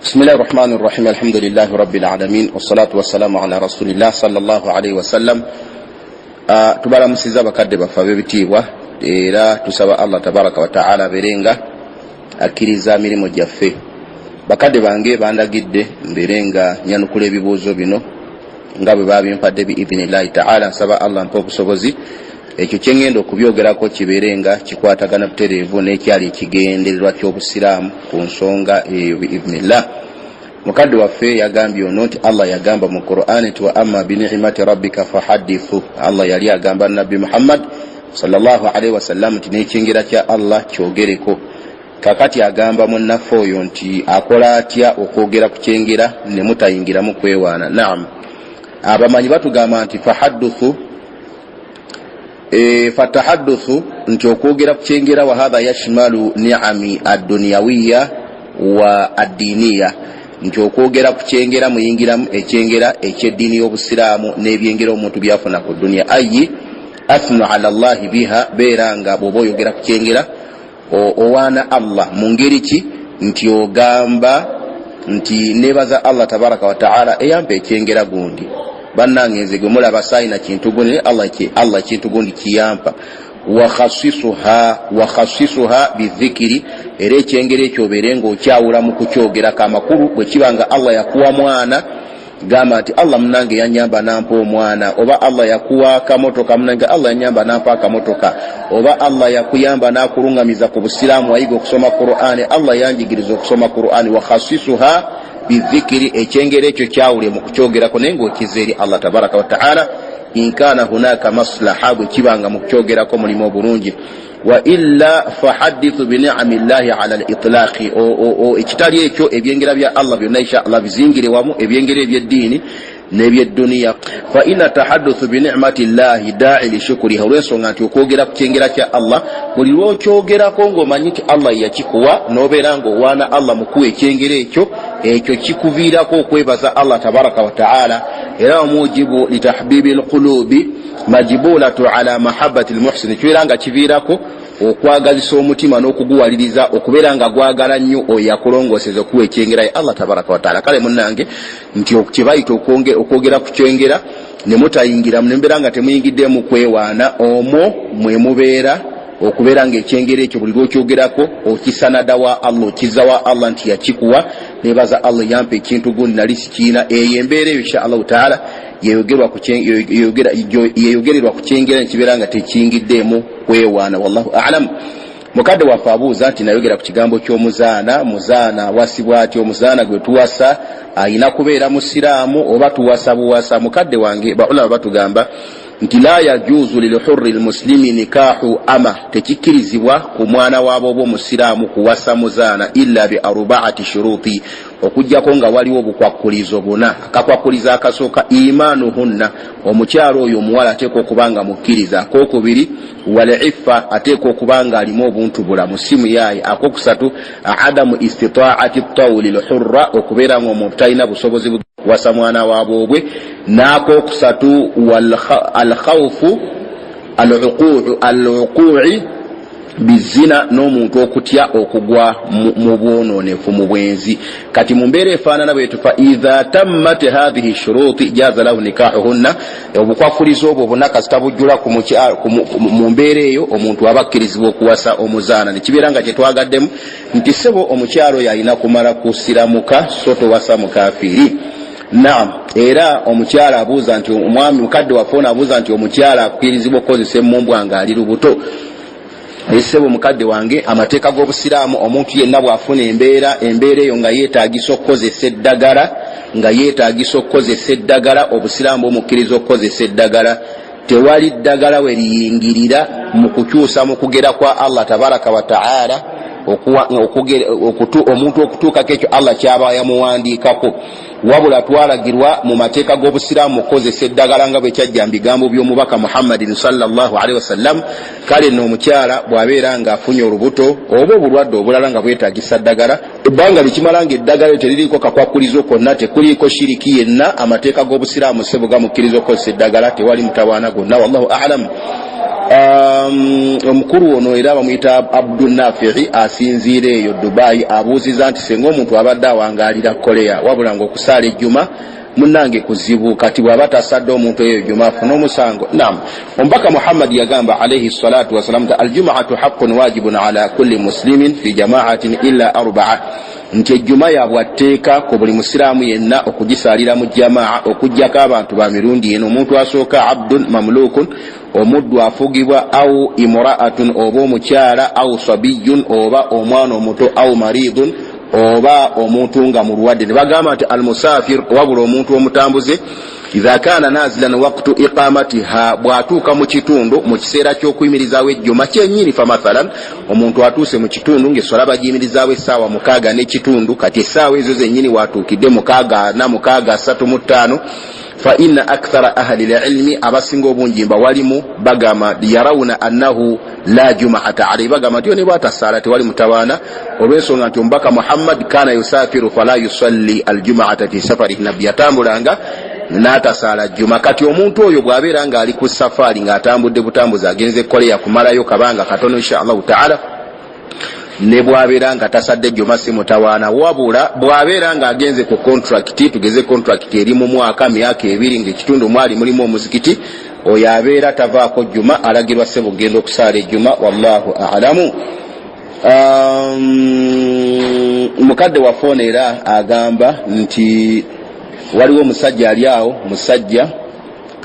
Bismillahi rahmani rahim, alhamdulillahi rabbil alamin, wassalatu wassalamu ala rasulillah sallallahu alaihi wasallam. Tubalamusiza bakadde baffe ab'ebitiibwa, era tusaba Allah tabaraka wataala abeere nga akkiriza mirimu gyaffe. Bakadde bange bandagidde mbeere nga nyanukula ebibuuzo bino nga bwe babimpadde biidhinillahi taala. Nsaba Allah mpa obusobozi, ekyo kyengenda okubyogerako kibeere nga kikwatagana butereevu n'ekyali ekigendererwa ky'obusiraamu ku nsonga eyo biidhinillah. Mukadde waffe yagambye ono nti Allah yagamba mu Qur'ani nti wa amma binimati rabbika fahadithu. Allah yali agamba Nabbi Muhammad sallallahu alaihi wasallam nti n'ekyengera kya Allah kyogereko. Kakati agamba munnaffe oyo nti akola atya okwogera ku kyengera ne mutayingiramu kwewaana? Naam, abamanyi batugamba nti fahadduthu, fatahaduthu, nti okwogera ku kyengera, wahatha yashmalu niami adduniyawiya wa addiniya, nti okwogera ku kyengera muyingiramu ekyengera ekyeddiini y'obusiraamu n'ebyengera omuntu byafuna ku duniya. Ayi athnu ala llahi biha, beera nga bw'oba oyogera ku kyengera owaana Allah mu ngeri ki? Nti ogamba nti nebaza Allah tabaraka wataala eyampa ekyengera gundi, bannange nze gwe mulaba saayina kintu gundi, Allah ekintu gundi kiyampa. Wakhasisuha bidhikiri, era ekyengera ekyo obeere nga okyawula mu kukyogerako. Amakulu, bwe kiba nga Allah yakuwa mwana, gamba nti Allah munange yanyamba nampa omwana, oba Allah yakuwa akamotoka, munange Allah yanyamba nampa akamotoka, oba Allah yakuyamba nakulungamiza ku busiraamu wayiga okusoma Qur'ani, Allah yanjigiriza okusoma Qur'ani. Wakhasisuha bidhikiri, ekyengera ekyo kyawule mu kukyogerako naye ngaokiza eri Allah tabaraka wataala, inkana hunaka maslaha, bwe kiba nga mu kukyogerako mulimu obulungi. Wa illa fahadithu biniami llahi ala litlaqi, ekitali ekyo ebyengera bya Allah byonna insha Allah bizingire wamu, ebyengera ebyeddiini n'ebyedduniya. Fa ina tahaduthu binicmati llahi daai lishukuriha, olwensonga nti okwogera ku kyengera kya Allah, buli lwokyogerako ng'omanyi nti Allah yakikuwa, n'obeera ng'owaana Allah mukuwa ekyengera ekyo, ekyo kikuviirako okwebaza Allah tabaraka wataala. Era wamujibu litahbibi lqulubi majibulatu ala mahabati lmuhsini, kibeera nga kiviirako okwagazisa omutima n'okuguwaliriza okubeera nga gwagala nnyo oyo yakulongooseza okuwa ekyengera ye Allah tabaraka wataala. Kale munnange, nti kyebayita okwogera ku kyengera ne mutayingiramu, ne mubeera nga temuyingiddemu kwewaana, omwo mwe mubeera okubeera nga ekyengera ekyo buli lwokyogerako okisanada wa Allah, okiza wa Allah nti yakikuwa, nebaza Allah yampa ekintu gundi nali sikiina. Eyo embeera eyo insha Allahu taala yeyogererwa ku kyengera nekibeera nga tekiyingiddeemu kwewaana. Wallahu alam. Mukadde waffe abuuza nti nayogera ku kigambo ky'omuzaana, muzaana awasibwa atya? Omuzaana gwe tuwasa ayina kubeera musiraamu oba tuwasa buwasa? Mukadde wange, baulama batugamba nti la yajuuzu lilhurri lmuslimi nikahu ama, tekikkirizibwa ku mwana waabo oba omusiraamu kuwasa muzaana illa bi arbaati shuruti, okugjako nga waliwo obukwakkulizo buna. Akakwakkulizo akasooka, imanuhunna, omukyalo oyo omuwala ateekwa okuba nga mukkiriza. Akokubiri, waliffa, ateekwa okuba nga alimu obuntu bulamu, si muyaayi. Akokusatu, adamu istitaati tawuli lhurra, okubeera nga omuntu talina busobozi wasa mwana waboobwe. N'akokusatu, alkhawfu aluqui bizina, n'omuntu okutya okugwa mu bwononefu, mu bwenzi. Kati mu mbeera efaanana bwetu, fa idha tammat hathihi shuruti jaza lahu nikahuhunna, obukwakulizo obwo buna kasita bujjula mu mbeera eyo, omuntu aba akkirizibwa okuwasa omuzaana. Nekibeera nga kyetwagaddemu nti sebo omukyalo oyo alina kumala kusiramuka, so towasa mukafiiri. Naam, era omukyala abuuza nti omwami mukadde waffe ono abuuza nti omukyala akkirizibwa okukozesa emumbwa nga ali lubuto? Esebo mukadde wange, amateeka g'obusiraamu, omuntu yenna bw'afuna embeera eyo nga yeetagisa okukozesa eddagala, nga yeetagisa okukozesa eddagala, obusiraamu bumukkiriza okukozesa eddagala. Tewali ddagala we liyingirira mu kukyusa mu kugera kwa Allah tabaraka wataala omuntu okutuukako ekyo Allah kyaba yamuwandiikako. Wabula twalagirwa mu mateeka g'obusiraamu okukozesa eddagala nga bwe kyajja mu bigambo by'omubaka Muhammadin sallallahu alaihi wasallam. Kale nno omukyala bw'abeera ng'afunye olubuto oba obulwadde obulala nga bwetagisa ddagala, ebbanga likimala nga eddagala teririiko kakwakulizo konna, tekuliiko shiriki yenna, amateeka g'obusiraamu sebo gamukkiriza okukozesa eddagala, tewali mutawaana gwonna. Wallahu alam. Omukulu ono era bamuyita Abdu Nafii, asinziira eyo Dubai, abuuziza nti senga omuntu abadde awangaalira Korea wabula nga okusaala ejjuma munange kuzibu, kati bw'aba tasadde omuntu eyo juma afuna omusango? Nam, omubaka Muhammad yagamba alaihi salatu wassalam nti aljumaatu haqqun wajibun ala kulli muslimin fi jamaatin illa arbaa, nti ejjuma yabwatteeka ku buli musiraamu yenna okugisaalira mu jamaa okugjako abantu ba mirundi eno. Omuntu asooka, abdun mamlukun, omuddu afugibwa, au imraatun, oba omukyala, au sabiyun, oba omwana omuto, au maridun, oba omuntu nga mulwadde. Ne bagamba nti almusafir, wabula omuntu omutambuze, idha kana nazilan waktu iqamatiha, bw'atuuka mu kitundu mu kiseera ky'okuyimirizaawo ejjuma kyennyini. Fa mathalan, omuntu atuuse mu kitundu ng'eswala bagiyimirizaawo essaawa 6:15, kati essaawa ezo zennyini watuukidde 6:40, 6:35. Fa inna akthara ahli lilmi, abasinga obungi mba walimu bagamba yarawuna annahu la jumaata alaihi, bagamba nti yo ne bwatasaala tewali mutawaana, olw'ensonga nti omubaka Muhammad kana yusafiru fala yusalli aljumaata fi safarihi, nabbi yatambulanga n'atasaala juma. Kati omuntu oyo bw'abeera ng'ali ku safaari, ng'atambudde butambuzi, agenze Koleya kumalayo kabanga katono, insha Allahu taala, ne bw'abeera nga tasadde juma si mutawaana. Wabula bw'abeera ng'agenze ku contract, tugeze contract eri mu mwaka, myaka 2, ng'ekitundu mwali mulimu omuzikiti, oyo abeera tavaako juma, alagirwa ssebo kugenda okusaala ejjuma. Wallahu alamu. Mukadde waffe ono era agamba nti waliwo omusajja ali awo,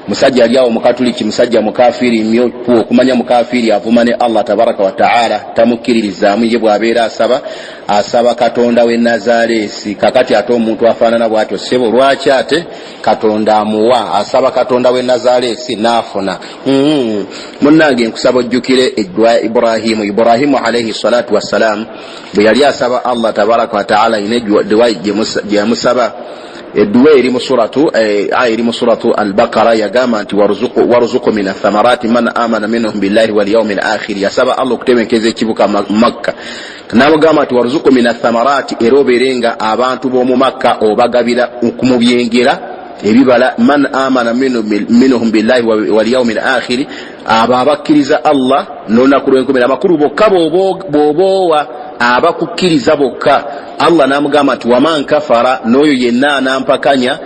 musajja ali awo mukatuliki, musajja mukafiiri nnyo. Okumanya mukafiiri, avuma ne Allah tabaraka wataala, tamukkiririzaamu. Ye bw'abeera asaba, asaba katonda w'e Nazaleesi. Kakati ate omuntu afaanana bw'atyo, ssebo, lwaki ate Katonda amuwa? Asaba katonda w'e Nazaleesi n'afuna. Munnange, nkusaba ojjukire eddwa ya Iburahimu. Iburahimu alaihi salatu wassalam bwe yali asaba Allah tabaraka wataala, ina edduwa gye yamusaba, edduwa eri mu suratu aya eri mu suratu Albakara, yagamba nti waruzuku min athamarati man amana minhum billahi walyaumi lakhiri. Yasaba Allah okutebenkeza ekibuga Makka, namugamba nti waruzuku min athamarati, era obeere nga abantu b'omu Makka obagabira mu byengera ebibala, man amana minhum billahi walyaumi lakhiri, abo abakkiriza Allah n'olunaku lw'enkomera. Amakulu, bokka bw'oboowa abakukkiriza bokka. Allah n'amugamba nti waman kafara, n'oyo yenna anampakanya,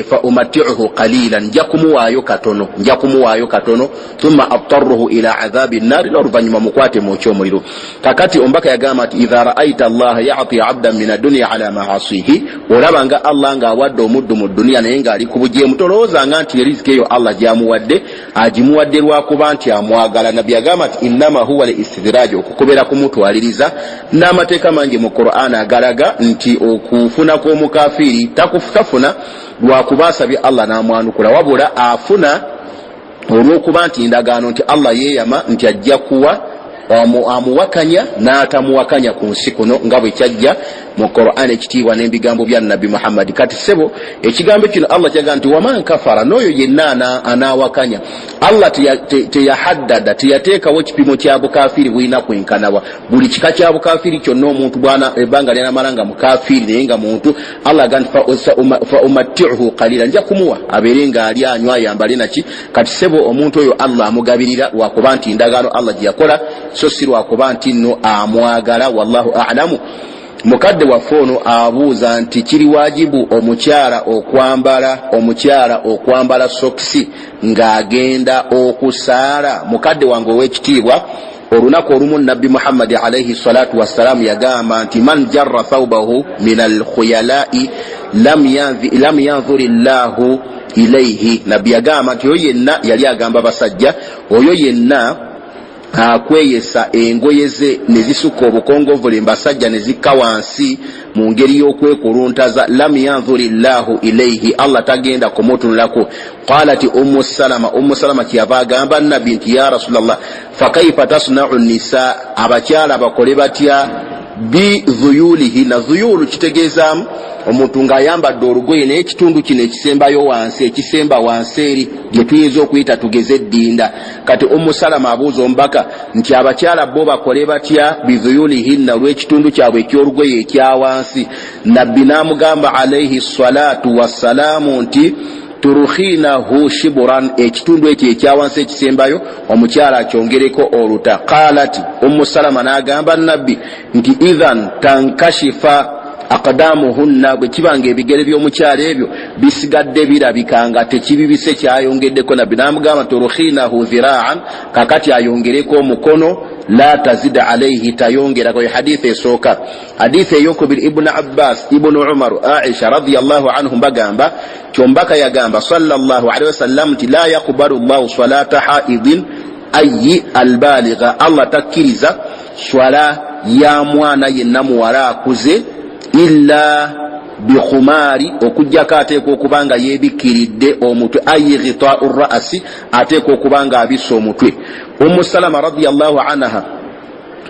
fa umattiuhu qalila, nja kumuwaayo katono, nja kumuwaayo katono, thumma abtaruhu ila adhabi nnari, n'oluvannyuma mukwate mwokye omuliro. Kakati omubaka yagamba nti idha raaita Allaha yati abdan min adduniya ala maasihi, olaba nga Allah ng'awadde omuddu mu duniya naye ng'ali ku bujeemu, tolowoozanga nti eriziki eyo Allah gy'amuwadde agimuwadde lwakuba nti amwagala. Nabbi yagamba nti innama huwa l istidraji, okukubera kumutwaliriza. N'amateeka mangi mu Quran agalaga nti okufuna kw'omukafiiri tafuna lwakuba asabye Allah n'amwanukula, wabula afuna olw'okuba nti ndagaano, nti Allah yeeyama nti ajja kuwa amuwakanya n'atamuwakanya ku nsi kuno, nga bwe kyajja mu Quran ekitiibwa n'ebigambo bya Nabbi Muhammadi. Kati ssebo, ekigambo kino Allah kyaga nti waman kafara, n'oyo yenna anaawakanya Allah, teyahaddada, teyateekawo ekipimo kya bukafiiri bulina kwenkanawa. Buli kika kya bukafiiri kyonna omuntu bwana ebbanga lyanamala nga mukafiiri naye nga muntu, Allah aga nti fa umattiuhu qalila, nja kumuwa abeere ng'ali anywa, ayambale naki. Kati ssebo, omuntu oyo Allah amugabirira lwakuba nti ndagaano Allah gye yakola, so si lwakuba nti nno amwagala. Wallahu alamu. Mukadde waffe ono abuuza nti kiri wajibu omukyala okwambala sokisi ng'agenda okusaala? Mukadde wange ow'ekitiibwa, olunaku olumu Nabbi Muhammadi alaihi salatu wassalaamu yagamba nti man jarra thaubahu min alkhuyalai lam yanzuri llahu ilaihi. Nabbi yagamba nti oyo yenna, yali agamba basajja, oyo yenna akweyesa engoye ze ne zisukka obukongovule, mbasajja, ne zikka wansi mu ngeri y'okwekuluntaza, lam yanzuri llahu ilaihi, Allah tagenda kumutunulako. Qalat Ummu Salama, Ummu Salama kyeyava agamba Nabbi nti ya Rasulllah, fakaifa tasnau nisa, abakyala bakole batya bidhuyulihinna? Dhuyulu kitegeezaamu omuntu ng'ayambadde olugoye naye ekitundu kino ekisembayo wansi, ekisemba wansi eri gye tuyinza okuyita tugeze eddinda. Kati Ummu Salama abuuza omubaka nti abakyala bo bakole batya bidhuyulihinna, olw'ekitundu kyabwe eky'olugoye ekya wansi? Nabbi n'amugamba alaihi salatu wassalaamu nti Turukhinahu shiburan, ekitundu ekyo ekyawansi ekisembayo omukyala akyongereko oluta. Qalat Ummu Salama, n'agamba Nabbi nti idhan tankashifa aqdamuhunna, bwe kiba nga ebigere by'omukyala ebyo bisigadde birabika nga tekibibise kyayongeddeko. Nabbi n'amugamba turukhinahu dhiraan, kakati ayongereko omukono, la tazid alaihi, tayongerako. Yo haditha esooka. Haditha eyokubiri, Ibunu Abbas, Ibunu Umaru, Aisha radiallahu anhum bagamba kyombaka yagamba sallallahu alaihi wasallam nti la yakubalu llahu salata haidin ayi albaligha, Allah takkiriza swala ya mwana yenna muwala akuze illa bikhumaari, okugjako ateekwa okuba nga yeebikkiridde omutwe, ayi ghitau rasi, ateekwa okuba nga abisse omutwe. Umu Salama radiallahu anha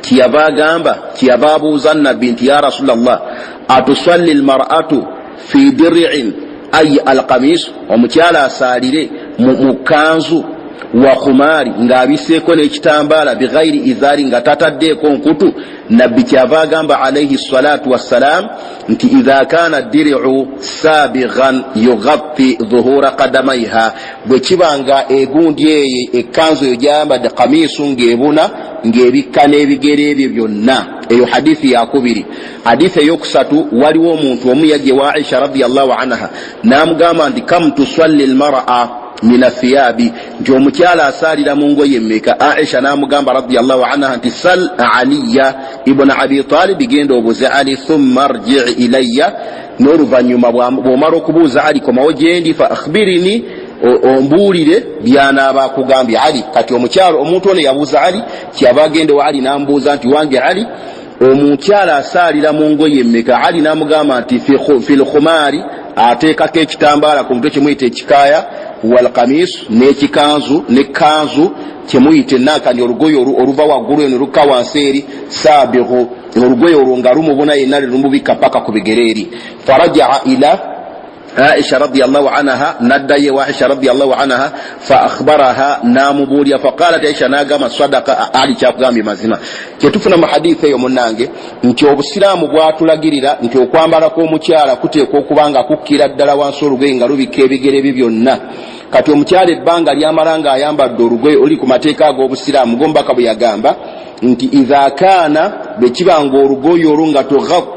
kyeyava agamba, kyeyava abuuza Nabbi nti ya Rasulallah, atusalli lmaratu fi diriin ayi alkamis, omukyala asaalire mu kanzu wa khumaari ng'abiseeko n'ekitambaala, bighairi izaari, nga tataddeeko nkutu. Nabbi kyava agamba alaihi salatu wassalam nti idha kana diriu sabighan yughatti dhuhura kadamaiha, bwe kiba nga egundi eyo ekkanzu eyo gyayambadde kamiisu ng'ebuna ng'ebikka n'ebigere ebyo byonna. Eyo hadithi yakubiri. Hadithi eyokusatu, waliwo omuntu omu yajja ewa Aisha radiallahu anha n'amugamba nti kam tusalli lmaraa min athiyabi, nti omukyala asaalira mu ngoye mmeka? Aisha n'amugamba radiallahu anha nti sal Aliya ibuna Abi Talibi, genda obuze Ali, thumma rjii ilaya, n'oluvannyuma bw'omala okubuuza Ali komawo gyendi, fa akhbirini, ombuulire byanaaba akugambye Ali. Kati omukyalo omuntu ono yabuuza Ali, kyeyava agenda ewa Ali n'amubuuza nti wange Ali, omukyala asaalira mu ngoye mmeka? Ali n'amugamba nti fi lkhumaari, ateekako ekitambaala ku mutwe kyemuyita ekikaaya, walkamis, n'ekikanzu, nekanzu kyemuyita enankani, olugoye oluva waggulu eno lukka wansi eri, sabihu, olugoye olwo nga lumubuna yenna lulumubikka paka ku bigere eri. Farajaa ila Aisha radiallahu anha, naddayo ewa Aisha radiallahu anha, fa akhbaraha, namubuulira. Faqalat Aisha, nagamba sadaka Ali, kyakugambye mazima. Kyetufuna mu haditha eyo munange nti obusiraamu bwatulagirira nti okwambala kw'omukyala kuteekwa okuba nga kukkira ddala wansi olugoye nga lubikka ebigere bye byonna. Kati omukyala ebbanga lyamala ng'ayambadde olugoye oli ku mateeka ag'obusiraamu g'omubaka bwe yagamba nti idha kaana, bwe kiba nga olugoye olwo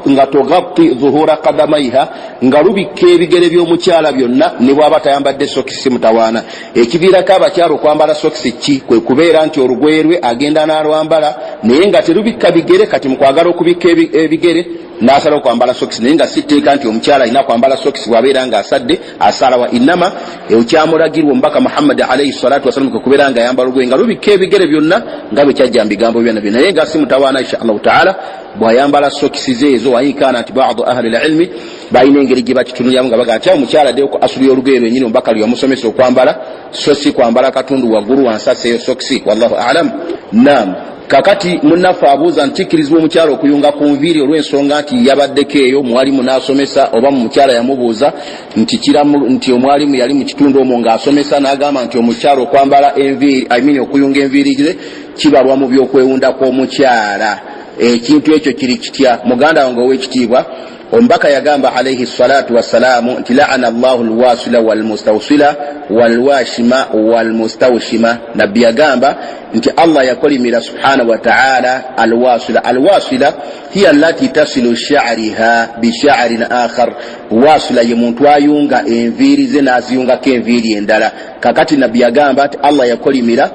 nga tugatti dhuhura kadamaiha, nga lubikka ebigere by'omukyala byonna, ne bw'aba tayambadde sokisi mutawaana. Ekiviirako abakyala okwambala sokisi ki? Kwe kubeera nti olugoye lwe agenda n'alwambala naye nga terubikka bigere. Kati mu kwagala okubikka ebigere n'asala okwambala sokisi, naye nga si tteeka nti omukyala alina kwambala sokisi bw'abeera ng'asadde asalawa. Inama ekyamulagirwa omubaka Muhammadi alaihi salatu wasalam kwe kubeera nga ayambala olugoye nga lubikka ebigere byonna nga bwe kyajja mu bigambo byona byo, naye nga si mutawaana insha Allahu taala bw'ayambala sokisi ze ezo. Wayinkaana nti badu ahli lilmi balina engeri gye bakitunuliramu nga bagaa nti awo omukyala addeyo ku asuli y'olugoye lwennyini omubaka lwe yamusomesa okwambala, so si kwambala katundu waggulu wansi aseeyo sokisi. Wallahu alam. Naam, kakati munnaffe abuuza nti kikkirizibwa omukyala okuyunga ku nviiri olw'ensonga nti yabaddeko eyo mwalimu n'asomesa, oba mu mukyala yamubuuza nti kiramu nti omwalimu yali mu kitundu omwo ng'asomesa n'agamba nti omukyala okwambala enviiri, I mean okuyunga enviiri ze kibalwa mu by'okwewunda kw'omukyala. Ekintu ekyo kiri kitya, muganda wange ow'ekitiibwa? Omubaka yagamba alaihi salatu wassalaamu nti laana llahu lwasila walmustawsila walwashima walmustawshima. Nabbi yagamba nti Allah yakolimira subhanahu wataala alwasila. Alwasila hiya allati tasilu shariha bisharin akhar, wasila ye muntu ayunga enviiri ze n'aziyungako enviiri endala. Kakati nabbi yagamba nti Allah yakolimira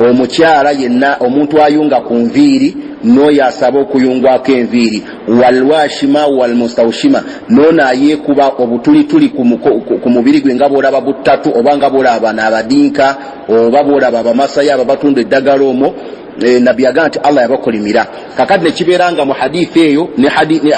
omukyala yenna omuntu ayunga ku nviiri n'oyo asaba okuyungwako enviiri, walwashima walmustawshima, n'ono ayeekuba obutulituli ku mubiri gwe nga bwolaba buttatu, oba nga bwolaba bano abadinka, oba bwolaba abamasayi abo abatunda eddagala omwo. Nabbi yagamba nti Allah yabakolimira. Kakati nekibeera nga mu hadithi eyo ne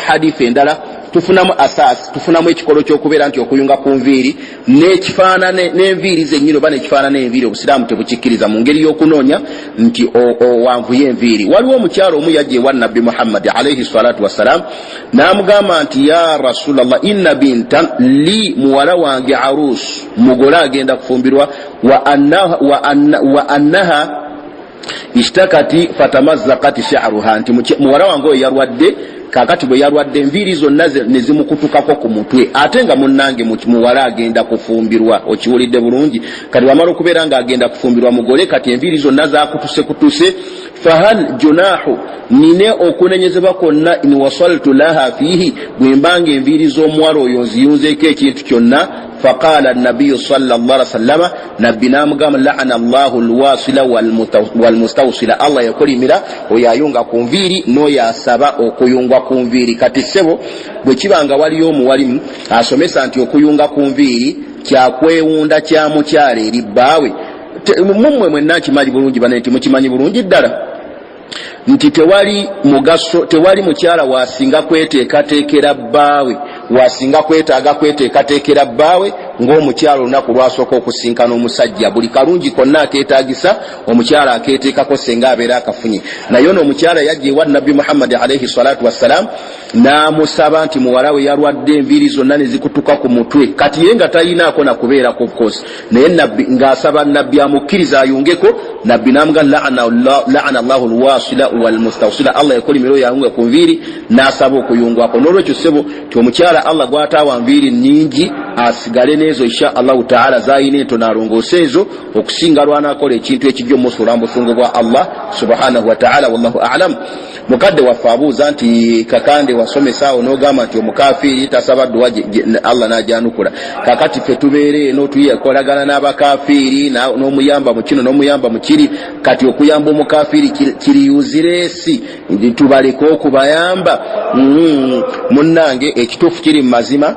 hadithi endala tufunamu asasi, tufunamu ekikolo ky'okubeera nti okuyunga ku nviiri n'ekifaanana n'enviiri zennyini oba n'ekifaanana enviiri obusiraamu tebukikkiriza mu ngeri y'okunoonya nti owanvuye enviiri. Waliwo omukyalo omu yajja ewa Nabbi Muhammadi alaihi salatu wassalam n'amugamba nti ya Rasulallah, inna bintan li, muwala wange arus, mugole agenda kufumbirwa, wa annaha ishtakati fatamazzakati sha'ruha, nti muwala wange oyo yalwadde Kakati bwe yalwadde, enviiri zonna ne zimukutukako ku mutwe, ate nga munnange muwala agenda kufumbirwa. Okiwulidde bulungi? Kati wamala okubeera ng'agenda kufumbirwa mugole, kati enviiri zonna zakutuse kutuse. Fahal junahu, nine okunenyezebwa kwonna, in wasaltu laha fiihi, bwe mbanga enviiri z'omuwala oyo nziyunzeeko ekintu kyonna? Faqala nabiyu salla llah sallama, nabbi n'amugamba, laana llahu lwasila walmustawsila, Allah yakolimira oyo ayunga ku nviiri n'oyo asaba okuyungwa ku nviiri. Kati ssebo, bwe kiba nga waliyo omuwalimu asomesa nti okuyunga ku nviiri kyakwewunda kya mukyala eri bbaawe, mummwe mwenna nkimanyi bulungi bane nti mukimanyi bulungi ddala nti tewali mugaso, tewali mukyala wasinga kweteekateekera bbaawe, wasinga kwetaaga kweteekateekera bbaawe ng'omukyala olunaku lwasooka okusinkana omusajja. Buli kalungi konna akeetaagisa omukyala akeeteekako senga abeera akafunye. Naye ono omukyala yajja ewa Nabbi Muhammadi alaihi salatu wassalam n'amusaba nti muwala we yalwadde, enviiri zonna ne zikutuka ku mutwe. Kati ye nga talinaako nakubeerako, of course, naye nabbi ng'asaba nabbi amukkiriza ayungeko. Nabbi n'amuga, laana llahu lwasila walmustawsila, Allah yakolimira oyo ayunga ku nviiri n'asaba okuyungwako. N'olwekyo ssebo, ti omukyala Allah gw'ataawa nviiri nnyingi asigale n'ezo insha Allahu taala zayina entono, alongoose ezo okusinga lwanakola ekintu ekijja omusuula mu busungu bwa Allah subhanahu wataala. Wallahu alam. Mukadde waffe abuuza nti, Kakande, wasomesa awo n'ogamba nti omukafiiri tasaba dduwa Allah n'ajanukula. Kakati ffe tubeera eno tukolagana n'abakafiiri, n'omuyamba mu kino n'omuyamba mu kiri. Kati okuyamba omukafiiri kiriyuzireesi, tubaleke okubayamba? Munnange, ekituufu kiri mu mazima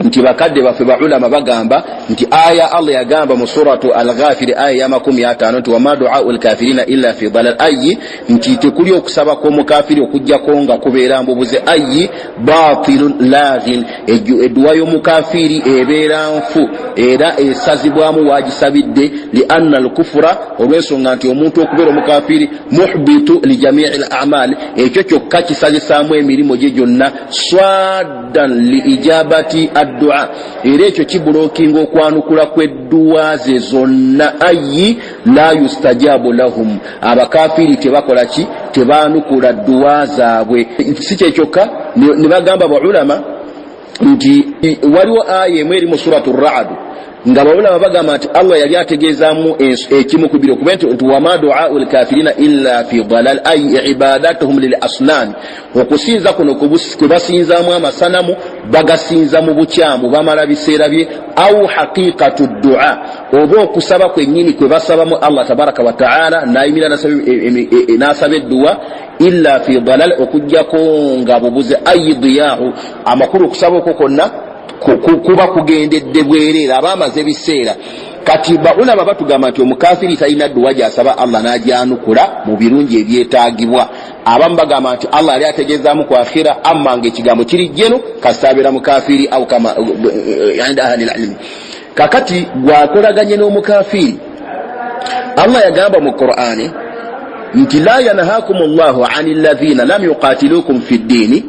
nti bakadde baffe baulama bagamba nti aya Allah yagamba mu suratu Al-Ghafiri, aya ya 50, nti wama duau lkafirina illa fi dalal, ayi nti tekuli okusaba kw'omukafiri okugjako nga kubeera mbubuze, ayi batilun laghin. Edduwa y'omukafiri ebeera nfu era esazibwamu wagisabidde, lianna alkufura, olw'ensonga nti omuntu okubeera omukafiri, muhbitu lijamii l amal, ekyo kyokka kisazisaamu emirimu gye gyonna, swaddan li ijabati addua, era ekyo kibulokinga okwanukula kw'edduwa ze zonna, ayi la yustajabu lahum. Abakafiri tebakola ki? Tebanukula dduwa zaabwe. Si kyekyokka, ne bagamba baulama nti waliwo aya emu eri mu suratu Radu nga baulama bagamba nti Allah yali ategeezaamu ekimu ku biro kuba nti wama duau lkafirina illa fi dalal, ay ibadatuhum lil asnami, okusinza kuno kwe basinzaamu amasanamu, bagasinza mu bukyamu, bamala biseera bye, au haqiqatu dua, oba okusaba kwennyini kwe basabamu Allah tabaraka wataala, nayimira n'asaba edduwa, illa fi dalal, okugjako nga bubuze, ayi diyahu. Amakulu, okusaba okwo kwonna kuba kugendedde bwereere, aba amaze ebiseera. Kati baulama batugamba nti omukafiri talina dduwa gyasaba Allah n'ajanukula mu birungi ebyetaagibwa. Abamu bagamba nti Allah ali ategeezaamu ku akhira, amma nga ekigambo kiri jeno kasita abeera mukafiri au kama inda ahli lilmi. Kakati gwakolaganye n'omukafiri, Allah yagamba mu Qur'ani nti la yanhakum llahu ani llahina lam yuqatilukum fi ddiini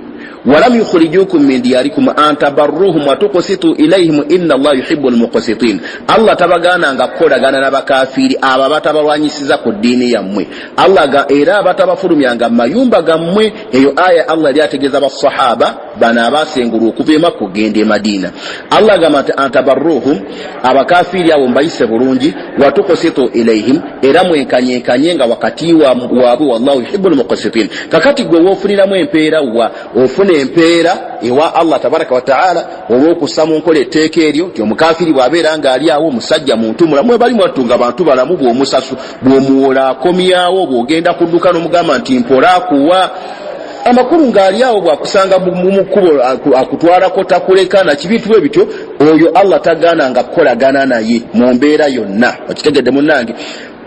walam yukhrijukum min diyarikum an tabarruhum watuksitu ilaihim inna Allah yuhibu lmuqsitin. Allah tabagaananga kukolagana n'abakafiiri abo abatabalwanyisiza ku ddiini yammwe, Allah era abatabafulumyanga mu mayumba gammwe. Eyo aya Allah yali ategeeza basahaba bano abasengulwa okuva e Makka okugenda e Madiina. Allah agamba nti antabarruhum, abakafiiri abo mbayise bulungi, watuksitu ilaihim, era mwenkanyenkanye nga wakati waabwe, wallahu yuhibu lmuqsitin. Kakati gwe woofuniramu empeera, wa ofuna empeera ewa Allah tabaraka wataala olw'okussa mu nkola etteeka eryo ti omukafiiri bw'abeera ng'ali awo, omusajja muntu mulamu, ebali mwattu nga bantu balamu, bw'omusasu bw'omuwola akomyawo, bw'ogenda kudduka n'omugamba nti mpola akuwa, amakulu ng'ali awo bw'akusanga mu kkubo akutwalako, takuleka nakibintu bwe bityo. Oyo Allah tagaana nga kukolagana naye mu mbeera yonna. Okitegedde munnange?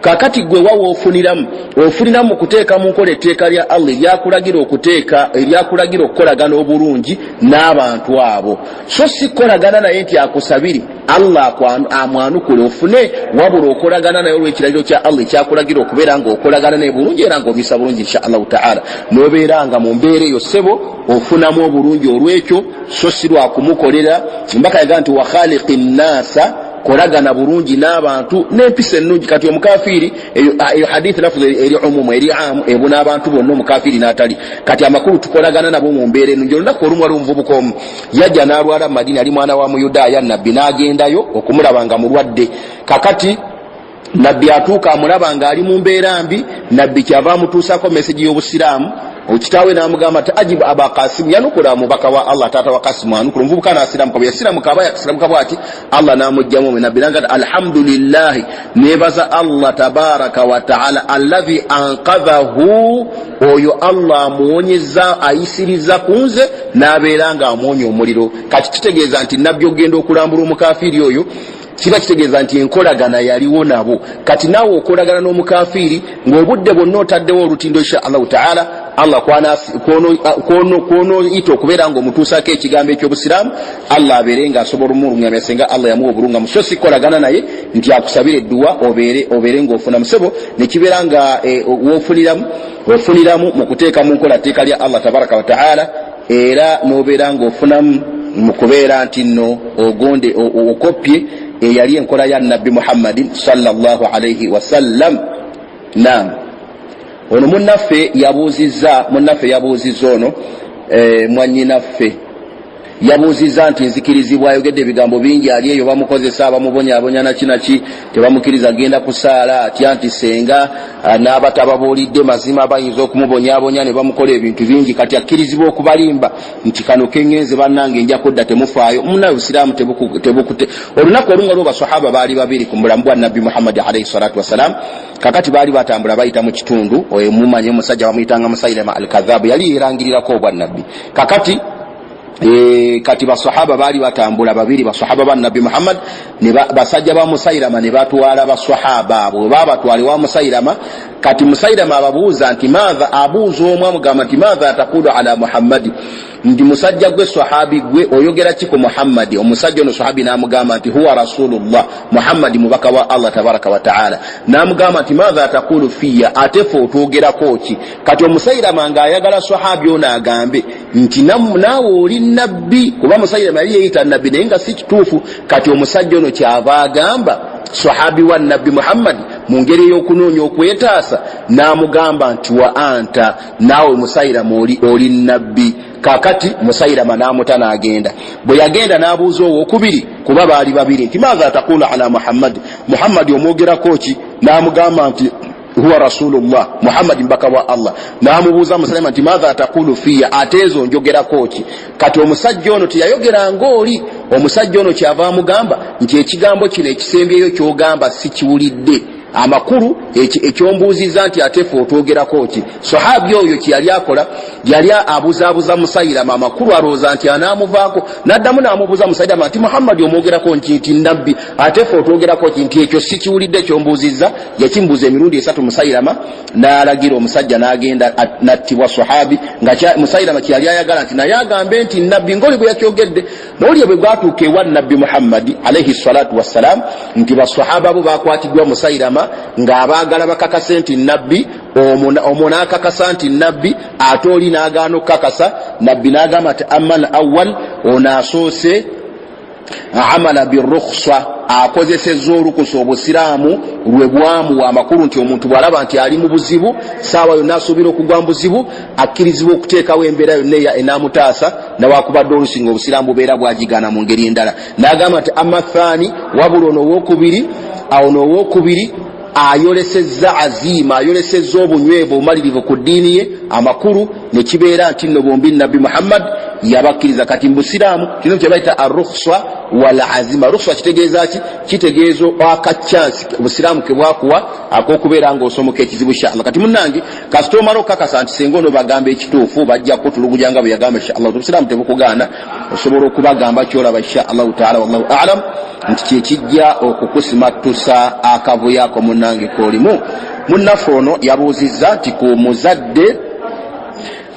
Kakati gwe wawa ofuniramu, ofuniramu mu kuteeka mu nkola etteeka lya Allah eryakulagira okuteeka, eryakulagira okukolagana obulungi n'abantu abo, so si kukolagana naye nti akusabire Allah amwanukule ofune, wabula okolagana naye olw'ekiragiro kya Allah ekyakulagira okubeera nga okolagana naye bulungi era nga omisa bulungi insha Allahu taala, n'obeera nga mu mbeera eyo ssebo ofunamu obulungi olw'ekyo, so si lwakumukolera. Mbaka yagaa nti wakhaliqi nnasa. Kolagana bulungi n'abantu n'empisa ennungi. Kati omukafiiri, eyo hadithi lafuzi eri umumu, eri amu, ebuna abantu bonna, omukafiiri n'atali. Kati amakulu tukolagana nabo mu mbeera ennungi. Olunaku olumu waliwo omuvubuka omu yajja n'alwala mu Madina, ali mwana wa Muyudaaya. Nabbi n'agendayo okumulaba nga mulwadde. Kakati Nabbi atuuka amulaba ng'ali mu mbeera mbi. Nabbi kyava amutuusako mesegi y'Obusiraamu. Okitaawe n'amugamba nti ajibu aba Kasimu, yanukula mubaka wa Allah, taata wa Kasimu anukula. Omuvubuka n'asiramuka. Bwe yasiramuka, aba yakasiramuka bwati, Allah n'amugjamu omwe. Nabbi nanga alhamdulillahi, nebaza Allah tabaraka wa taala, allahi ankadhahu, oyo Allah amuwonyeza, ayisiriza ku nze n'abeera nga amuwonya omuliro. Kati kitegeeza nti Nabbi okugenda okulambula omukafiiri oyo kiba kitegeeza nti enkolagana yaliwo nabo. Kati naawe okolagana n'omukafiiri ng'obudde bwonna otaddewo olutindo, insha Allahu taala, Allah kwonoyita okubeera nga omutuusaako ekigambo ekyobusiraamu, Allah abeere nga asobola omulungamya senga Allah yamuwa obulungamu. So si kukolagana naye nti akusabira edduwa obeere ng'ofuna musebo, nekibeera nga wofuniramu, ofuniramu mu kuteeka mu nkola tteeka lya Allah tabaraka wa taala, era n'obeera ng'ofunamu mu kubeera nti nno ogonde okoppye eyali enkola ya Nabbi Muhammadin sallallahu alaihi wasallam. Nam, ono munnaffe yabuuzizza, munnaffe yabuuzizza ono, mwanyinaffe yabuuzizza nti nzikirizibwa, ayogedde ebigambo bingi, ali eyo bamukozesa, bamubonyabonya, naki naki, tebamukiriza genda kusaala, atya nti senga n'abatababuulidde mazima bayinza okumubonyabonya ne bamukola ebintu bingi. Kati akkirizibwa okubalimba nti kano keŋŋenze bannange, nja kudda, temufaayo? Munaye, Obusiraamu tebukute. Olunaku olumu waliwo basahaba baali babiri ku bulamu bwa Nabbi Muhammadi alaihi salatu wassalam. Kakati baali batambula bayita mu kitundu, mumanye omusajja bamuyitanga Musailama al Kadhabu, yali yerangirirako obwannabbi. Kakati kati basahaba baali batambula babiri, basahaba ba Nabbi Muhammad, basajja ba Musairama ne batwala basahaba abo. Babatwala ewa Musairama. Kati Musairama ababuuza nti maatha, abuuza omu amugamba nti maatha taqulu ala Muhammadi, nti musajja gwe sahabi gwe oyogera ki ku Muhammadi? Omusajja ono sahabi n'amugamba nti huwa rasulullah, Muhammadi mubaka wa Allah tabaraka wa taala. N'amugamba nti maatha taqulu fiya, ate fe otwogerako ki? Kati Omusairama ng'ayagala sahabi ono agambe nti naawe oli nabbi, kuba Musairama yali yeyita nabbi naye nga si kituufu. Kati omusajja ono kyava agamba sahabi wa Nabbi Muhammadi mu ngeri ey'okunoonya okwetaasa, n'amugamba nti wa anta, naawe Musairama oli nabbi. Kakati Musairama n'amuta n'agenda. Bwe yagenda n'abuuza owokubiri, kuba baali babiri, nti maatha taqulu ala Muhammadi, Muhammadi omwogerako ki? N'amugamba nti huwa rasulullah, Muhammadi mbaka wa Allah. N'amubuuza Musalama nti maatha taqulu fiya, ate ezo njogerako ki? Kati omusajja ono teyayogera ngaoli. Omusajja ono kyava amugamba nti ekigambo kino ekisembyeyo kyogamba sikiwulidde. Amakulu ekyombuuziza nti ate fe otwogerako ki? Sahabi oyo kyeyali akola, yali abuzaabuza Musairama. Amakulu alowooza nti anaamuvaako. N'addamu n'amubuuza Musairama nti Muhammadi omwogerako nti nti nabbi, ate fe otwogerako ki? Nti ekyo sikiwulidde kyombuuzizza. Yakimbuuza emirundi esatu. Musairama n'alagira omusajja n'agenda n'attibwa sahabi, nga Musairama kyeyali ayagala nti naye agambe nti nabbi ngaoli bwe yakyogedde. Mawulire bwe gwatuuka ewa Nabbi Muhammadi alaihi salatu wassalam nti basahaba bo bakwatiddwa Musairama ng'abaagala bakakase nti nabbi, omwo n'akakasa nti nabbi, ate oli n'agaana okukakasa. Nabbi n'agamba nti amal awal, ono asoose amala birukhsa, akozesezza olukusa Obusiraamu lwe bwamuwa. Amakulu nti omuntu bw'alaba nti ali mu buzibu, saawa yonna asuubira okugwa mu buzibu, akkirizibwa okuteekawo embeera yonna enaamutaasa, nawakubadde olusi nga Obusiraamu bubeera bwagigaana mu ngeri endala. N'agamba nti amma thaani, wabula ono owokubiri, ono owokubiri ayolesezza aziima, ayolesezza obunywevu, obumalirivu ku ddiini ye. Amakulu nekibeera nti nno bombi Nabbi Muhammad yabakkiriza. Kati mubusiraamu kino kyebayita arukhsa wal azima. Rukhsa kitegeeza ki? Kitegeeza akachansi Obusiraamu kebwakuwa akokubeera ngaosomoka ekizibu, inshallah. Kati munange, kasita omala okukakasa nti senga ono bagamba ekituufu bajja kutuluguja nga bwe yagamba, inshallah, Obusiraamu tebukugaana, osobola okubagamba kyolaba, inshallahu taala. Wallahu alam nti kyekijja okukusimattusa akavuyo ako munnange koolimu. Munnaffe ono yabuuzizza nti ku muzadde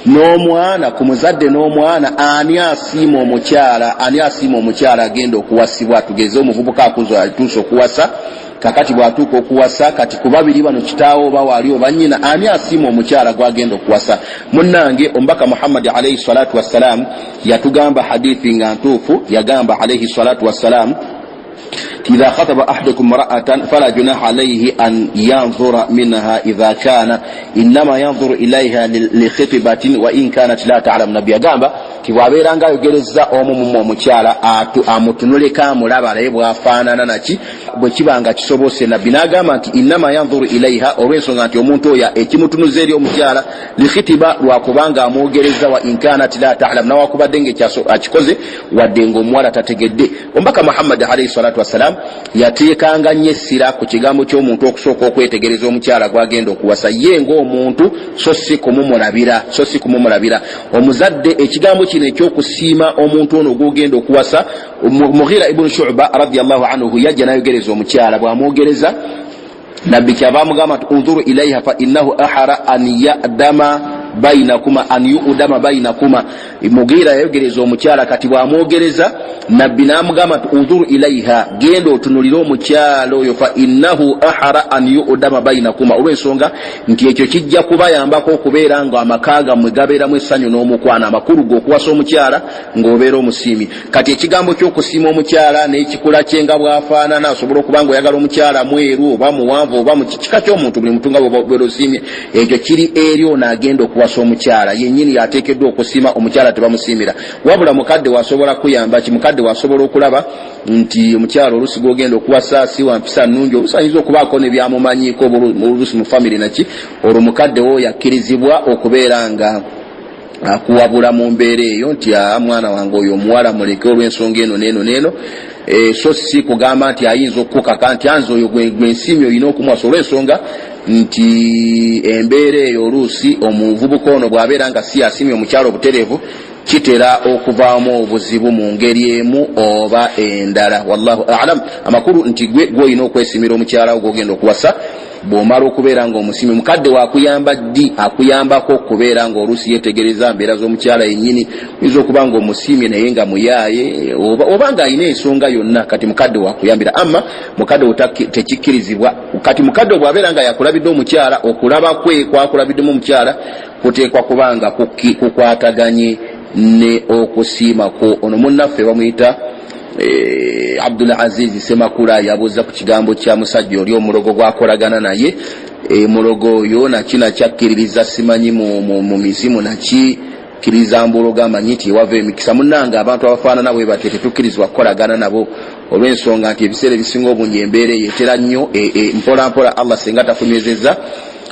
n'omwana, ku muzadde n'omwana, ani asiima omukyala? Ani asiima omukyala agenda okuwasibwa? Tugeze omuvubuka akuze atuuse okuwasa. Kakati bw'atuuka okuwasa, kati ku babiri bano, kitaawo oba waali oba nnyina, ani asiima omukyala gwagenda okuwasa? Munnange, omubaka Muhammadi alaihi salatu wassalam yatugamba hadithi nga ntuufu. Yagamba alaihi salatu wassalam Ti idha khataba ahadukum mra'atan fala junaha alayhi an yanzura minha idha kana innama yanzuru ilaiha likhitibatin wa in kanat la ta'lam. Nabbi yagamba ti bw'abeeranga ayogereza omu mumwe omukyala amutunuleko amulaba alabe bw'afaanana naki bwe kiba nga kisobose. Nabbi n'agamba nti innama yanzuru ilaiha, olw'ensonga nti omuntu oyo ekimutunuza eri omukyala likhitiba lwakubanga amwogereza, wa in kanat la ta'lam, nawakubadde nga akikoze wadde ng'omuwala tategedde. Omubaka Muhammadi alaihi salatu wassalam yateekanga nnyo essira ku kigambo ky'omuntu okusooka okwetegereza omukyala gw'agenda okuwasa ye ng'omuntu, so si kumumulabira, so si kumumulabira. Omuzadde ekigambo kino ekyokusiima omuntu ono gw'ogenda okuwasa, Mughira ibunu Shuba radiallahu anhu yajja n'ayogereza omukyala. Bw'amwogereza, Nabbi kyava amugamba nti unzuru ilaiha fa innahu ahara an yadama bainakuma, an yudama bainakuma. Mugira yayogereza omukyala, kati bwamwogereza Nabbi namugamba nti unzuru ilaiha, genda otunulire omukyala oyo, fa innahu ahara an yudama bainakuma, olwensonga nti ekyo kijja kubayambako okubeera nga amaka gammwe gabeeramu essanyu n'omukwano. Amakulu g'okuwasa omukyala ng'obeera omusiimi. Kati ekigambo ky'okusiima omukyala n'ekikula kye nga bw'afaanana, osobola okuba nga oyagala omukyala mweru oba muwanvu oba mu kika ky'omuntu, buli muntu nga bw'obeera osiimye, ekyo kiri eri ono agenda okuwasa omukyala yennyini, yateekeddwa okusiima omukyala, tebamusiimira. Wabula mukadde wasobola kuyamba ki? Mukadde wasobola okulaba nti omukyala oluusi gw'ogenda okuwasa si wa mpisa nnungi, oluusi ayinza okubaako ne byamumanyiiko oluusi mu famire naki, olwo mukadde wo yakkirizibwa okubeera nga akuwabula mu mbeera eyo nti mwana wange oyo omuwala muleke olw'ensonga eno neeno neeno. So si kugamba nti ayinza okukukaka nti anze oyo gwensiimye olina okumuwasa, olw'ensonga nti embeera eyo oluusi omuvubuka ono bw'abeera nga si yasiimye omukyala obutereevu, kitera okuvaamu obuzibu mu ngeri emu oba endala. Wallahu alam. Amakulu nti gwe gwolina okwesimira omukyala wo gwogenda okuwasa. Bw'omala okubeera ng'omusiimi, mukadde wakuyamba ddi? Akuyambako okubeera ng'oluusi yeetegereza mbeera z'omukyala yennyini. Oyinza okuba ng'omusiimye naye nga muyaaye oba ng'alina ensonga yonna, kati mukadde wakuyambira. Amma mukadde tekikkirizibwa. Kati mukadde bw'abeera nga yakulabidde omukyala, okulaba kwe kwakulabiddemu omukyala kuteekwa kuba nga kukwataganye ne okusiima kwo. Ono munnaffe bamuyita Abdul Aziz Semakula, yabuuza ku kigambo kya musajja oli omulogo gwakolagana naye. Mulogo oyo naki nakyakkiririza simanyi mu mizimu, naki kkiriza mbulogo, amanyi nti ewava emikisa. Munnange, abantu abafaanana bwe batyo tetukkirizibwa kukolagana nabo, olw'ensonga nti ebiseera ebisinga obungi embeera eyo etera nnyo mpola mpola, Allah singa takunywezezza,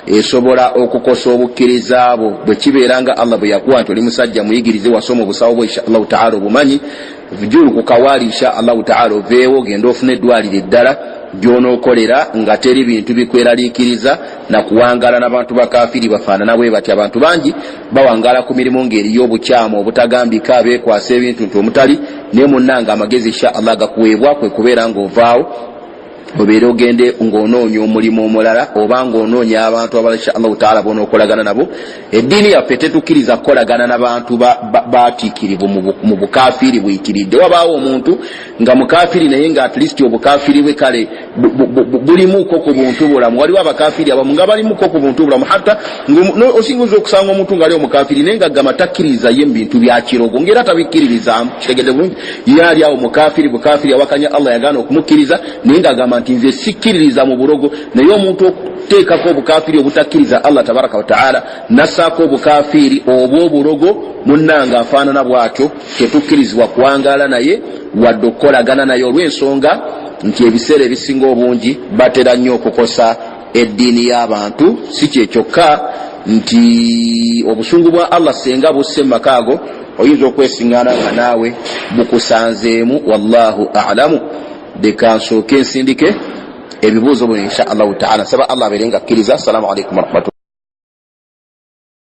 esobola okukosa obukkiriza bwo. Bwe kibeera nga Allah bwe yakuwa nti oli musajja muyigirize, wasoma obusawo bwo, insha Allahu taala obumanyi, julu ku kawaali, insha Allahu taala oveewo ogende ofune eddwaliro eddala gy'onookolera nga teri bintu bikweraliikiriza nakuwangaala n'abantu bakafiri bafaanana bwe batyo. Abantu bangi bawangaala ku mirimu ng'eriyo obukyamu obutagambika, beekwasa ebintu nti omutali naye. Munnanga, amagezi insha Allah gakuweebwa kwe kubeera ng'ovaawo obeere ogende ng'onoonya omulimu omulala oba ng'onoonya abantu abalala insha Allahu taala bonookolagana nabo. Eddiini yaffe tetukkiriza kukolagana n'abantu batiikirivu mu bukafiiri buyitiridde. Wabaawo omuntu nga mukafiiri naye nga at least obukafiiri bwe kale bulimuko ku buntu bulamu. Waliwo abakafiiri abamu nga balimuko ku buntu bulamu, hatta osinza okusanga omuntu ngaali omukafiiri naye nga gamba takkiririza ye mu bintu bya kirogo, ngaera tabikkiririzaamu. Kitegedde bulungi, ye ali awo mukafiiri bukafiiri, awakanya Allah, yagaana okumukkiriza, naye ng'agamba nti nze sikkiririza mu bulogo. Naye omuntu okuteekako obukafiiri obutakkiriza Allah tabaraka wataala, nassaako obukafiiri obw'obulogo, munnanga afaanana bw'atyo tetukkirizibwa kuwangaala naye wadde okukolagana naye, olw'ensonga nti ebiseera ebisinga obungi batera nnyo okukosa eddiini y'abantu. Si kyekyokka nti obusungu bwa Allah senga busse mu maka ago, oyinza okwesiŋŋaana nga naawe bukusanzeemu. Wallahu alamu. Leka nsooke nsindike ebibuuzo bino insha Allahu taala. Nsaba Allah abeere nga akkiriza. Assalamu alaikum warahmatulah.